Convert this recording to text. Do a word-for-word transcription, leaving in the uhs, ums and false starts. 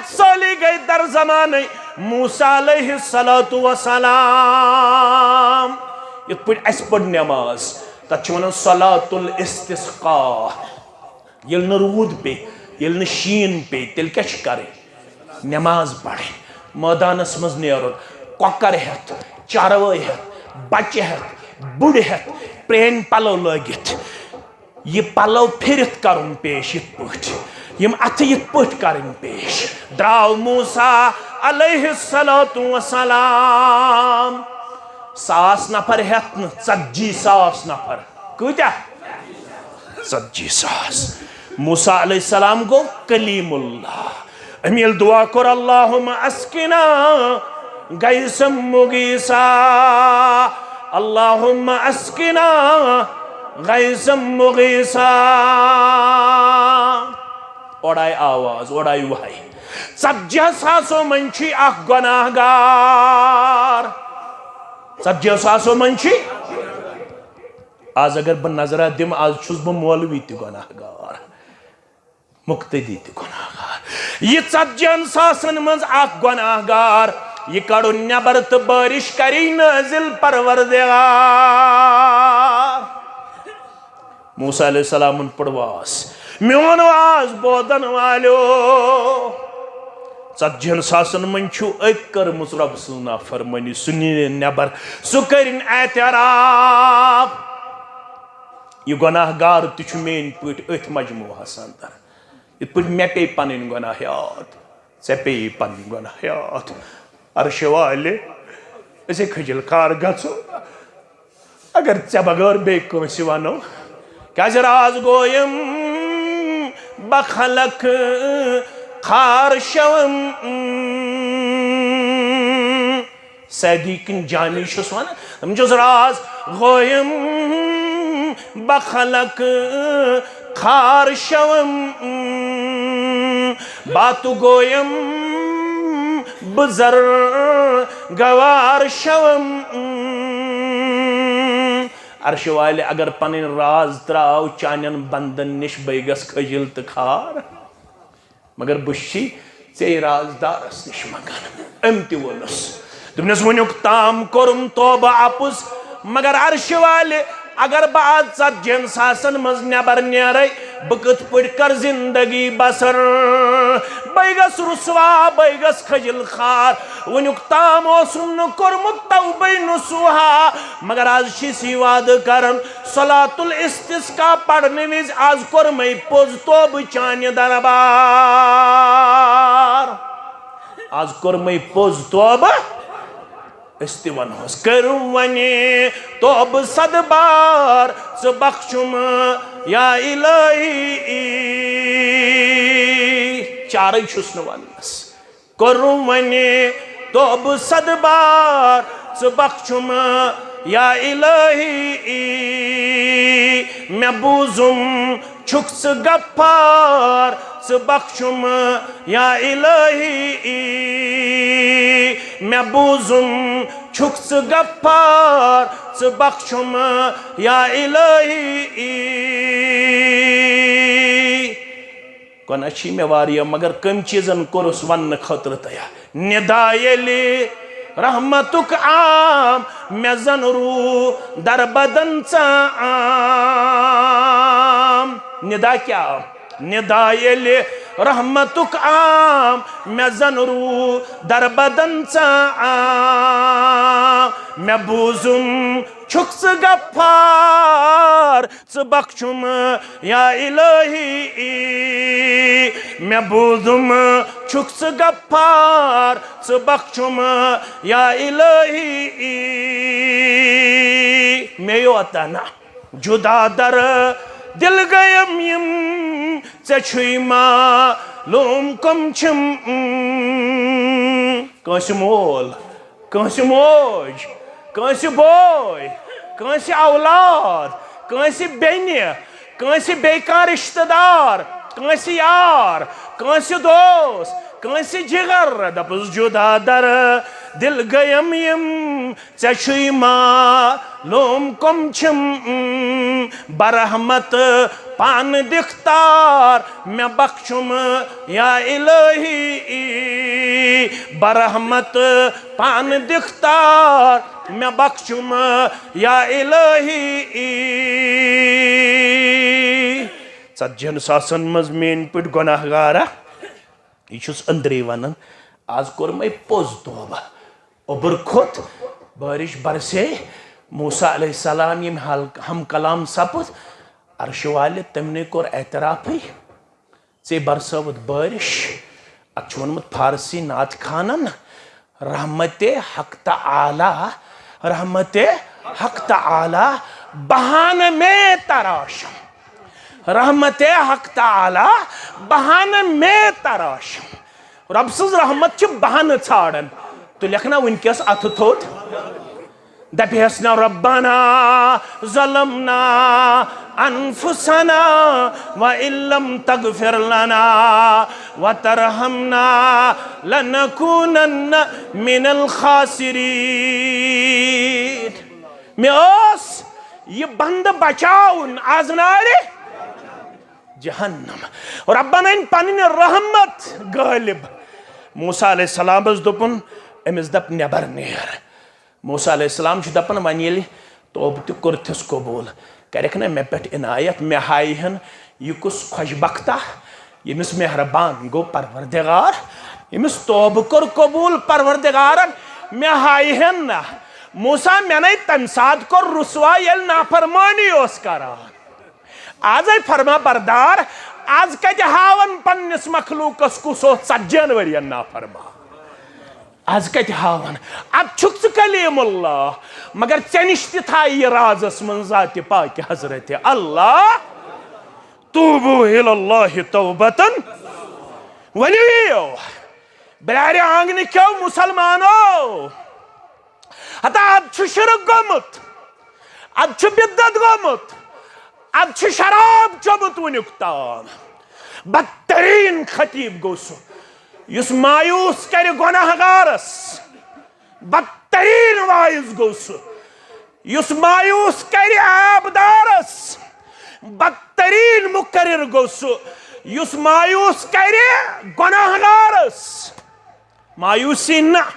سٲلی گٔے در زمانٕے موسیٰ علیہ الصلوۃ والسلام۔ یِتھ پٲٹھۍ اَسہِ پٔر نٮ۪ماز، تَتھ چھِ وَنان صلوۃ الاستسقاء۔ ییٚلہِ نہٕ روٗد پیٚیہِ، ییٚلہِ نہٕ شیٖن پیٚیہِ، تیٚلہِ کیٛاہ چھِ کَرٕنۍ؟ نٮ۪ماز پَرٕنۍ، مٲدانَس منٛز نیرُن، کۄکَر ہٮ۪تھ، چاروٲے ہٮ۪تھ، بَچہِ ہٮ۪تھ، بُڈٕ ہٮ۪تھ، پرٛٲنۍ پَلو لٲگِتھ۔ یہِ پلو پھِرِتھ کرُن پیش یِتھ پٲٹھۍ، یِم اتھٕ یِتھ پٲٹھۍ کرٕنۍ پیش۔ درٛاو موسیٰ علیہ الصلوۃ والسلام ساس نفر ہٮ۪تھ نہٕ، ژتجی ساس نفر۔ کۭتیاہ؟ ژتجی ساس۔ موسیٰ علیہ السلام گوٚو کلیم اللہ۔ أمۍ ییٚلہِ دعا کوٚر، اللہم اسقنا غیثا مغیثا، اللہم اسقنا غیثا مغیثا۔ اورٕ آیہِ آواز، اورٕ آیہِ وحی۔ ژتجی ساسو منٛز چھُے اکھ گۄناہ گار۔ ژتجی ساسو منٛز چھُے۔ آز اگر بہٕ نظرہ دِمہٕ، آز چھُس بہٕ مولوی تہِ گۄناہ گار۔ مقتدی تہِ گۄناہ گار۔ یہِ ژتجی ہن ساسن منٛز اکھ گۄناہ گار، یہِ کڑُن نٮ۪بر تہٕ بٲرِش کری نٲزِل پروردگار۔ موسیٰ علیہ السلامن پٔر واز، میون واز بوزن والیو، ژتجی ہن ساسن منٛز چھُو أکۍ کٔرمٕژ رۄب سٕنٛز نافرمٲنی، سُہ نِیہِ نٮ۪بر، سُہ کٔرِن اعتراف۔ یہِ گۄناہ گار تہِ چھُ میٲنۍ پٲٹھۍ أتھۍ مجموعہس اندر۔ یِتھ پٲٹھۍ مےٚ پیٚیہِ پنٕنۍ گۄناہ یاد، ژےٚ پیٚیہِ پنٕنۍ گۄناہ یاد۔ عرشہِ والہِ، أسے کھجل کار گژھو، اگر ژےٚ بغٲر بیٚیہِ کٲنٛسہِ ونو، کیٛازِ راز گویم بخلق خار شوم۔ سعدی کِنۍ جامی چھُس وَنان، تِم چھُس راز غویم بخلق خار شوم، باتو گویم بزر گوار شوم۔ عرشہِ والہِ اگر پنٕنۍ راز تراو چانٮ۪ن بندن نِش، بے گژھ کھجل تہٕ خار۔ مگر بہٕ چھُسی ژے رازدارس نِش منٛگان۔ أمۍ تہِ ووٚنُس، دوٚپنس، وٕنیُک تام کوٚرُم توبہٕ اپُز، مگر عرشہِ والہِ، اگر بہٕ آز ژتجی ہن ساسن منٛز نٮ۪بر نیرے، بہٕ کِتھ پٲٹھۍ کرٕ زندگی بسر؟ بے گژھٕ رسوا، بے گژھٕ خجل خوار۔ وٕنیُک تام اوسُم نہٕ کوٚرمُت توبے نصوحا، مگر آز چھُس یہِ وعدٕ کران، صلاۃ الاستسقاء پرنہٕ وِزِ آز کوٚر مےٚ پوٚز توبہٕ چانہِ دربار۔ آز کوٚر مےٚ پوٚز توبہٕ۔ أسۍ تہِ ونہوس، کٔرِو وۄنۍ توبہٕ صد بار، ژٕ بخشُم یا الہی۔ چارٕے چھُس نہٕ وننس۔ کوٚرُم وۄنۍ توبہٕ صد بار، ژٕ بخشُم یا الہی۔ مےٚ بوٗزُم چھُکھ ژٕ غفار، ژٕ بخشُم یا الہی۔ مےٚ بوٗزُم چھُکھ ژٕ غفار، ژٕ بخشُم یا الہی۔ گۄناہ چھی مےٚ واریاہ، مگر کٔمۍ چیٖزن کوٚرُس وننہٕ خٲطرٕ تیار؟ ندا ییٚلہِ رحمتُک عام، مےٚ زن روٗ دربدن ژام۔ ندا کیٛاہ آو؟ ندا ییٚلہِ رحمتُک عام، مےٚ زن روٗ دربدن ژام۔ مےٚ بوٗزُم چھُکھ ژٕ غفار، ژٕ بخشُم یا الہی۔ مےٚ بوٗزُم چھُکھ ژٕ غفار، ژٕ بخشُم یا الہی۔ مےٚ یوت نہ جدا در دل گٔیم یِم، ژےٚ چھُے معلوم کم چھِم۔ کٲنٛسہِ مول، کٲنٛسہِ موج، کٲنٛسہِ بوے، کٲنٛسہِ اولاد، کٲنٛسہِ بیٚنہِ، کٲنٛسہِ بیٚیہِ کانٛہہ رِشتہٕ دار، کٲنٛسہِ یار، کٲنٛسہِ دوس، کٲنٛسہِ جِگر، دَپُس جُدا در دِل گٔیَم یِم، ژےٚ چھُے معلوم کٕم چھِم برحمت پانہٕ دِکھ تار، مےٚ بخشُم یا الہی۔ برحمت پان دختار مےٚ بخشُم یا الہی۔ ژتجی ہن ساسن منٛز میٲنۍ پٲٹھۍ گۄناہ گارا، یہِ چھُس أنٛدرٕے ونان، از کوٚر مےٚ پوٚز توبہٕ۔ اوٚبُر کھوٚت، بارش برسے، موسیٰ علیہ السلام ییٚمہِ حال ہم کلام سپُد، عرشہِ والہِ تٔمنٕے کوٚر اعترافٕے۔ ژے برسٲوٕتھ بٲرِش۔ اتھ چھُ ووٚنمُت فارسی نعت خانن، رحمت حق تعالی، رحمت حق تعالی بہانہٕ میں تراشم۔ رحمت حق تعالی بہانہٕ میں تراشم۔ رۄب سٕنٛز رحمت چھِ بہانہٕ ژھانڈان۔ تہٕ لیکھنا وٕنکیٚس اتھٕ تھوٚد۔ دپیس نا ربنا ظلمنا انفسنا وان لم تغفر لنا وترحمنا لنکونن من الخاسرین۔ مےٚ اوس یہِ بندٕ بچاوُن از نارِ جہنم۔ ربن أنۍ پنٕنۍ رحمت غٲلب۔ موسیٰ علیہ السلامس دوٚپُن، أمِس دپ، نٮ۪بر نیر۔ موسیٰ علیہ السلام چھُ دپان، وۄنۍ ییٚلہِ توبہٕ تہِ کوٚرتھس قبوٗل، کرکھ نہ مےٚ پٮ۪ٹھ عنایت، مےٚ ہایہِ ہن یہِ کُس خۄش بختا، ییٚمِس مہربان گوٚو پروردگار، ییٚمِس توبہٕ کوٚر قبوٗل پروردگارن، مےٚ ہایہِ ہن نہ۔ موسیٰ، مےٚ نے تمہِ ساتہٕ کوٚر رسوا، ییٚلہِ نافرمٲنی اوس کران۔ آزے فرما بردار، از کتہِ ہاون پننِس مخلوقس کُس اوس ژتجی ہن ؤرین نافرمان؟ از کتہِ ہاون؟ اتھ چھُکھ ژٕ کلیم اللہ، مگر ژےٚ نِش تہِ تھایہِ یہِ رازس منٛز ذاتِ پاکہِ حضرت اللہ۔ توبوا الی اللہ توبتن۔ ؤنِو یِیِو، بلارِ آنگنہٕ کیو مسلمانو۔ ہتا اتھ چھُ شرک گوٚمُت، اتھ چھُ بدعت گوٚمُت، اتھ چھُ شراب چوٚمُت وُنیُک تام۔ بدترین خطیب گوٚو سُہ یُس مایوس کرِ گۄناہ گارس۔ بدترین واعظ گوٚو سُہ یُس مایوس کرِ عیب دارس۔ بدترین مقرر گوٚو سُہ یُس مایوس کرِ گۄناہ گارس۔ مایوسی نہ،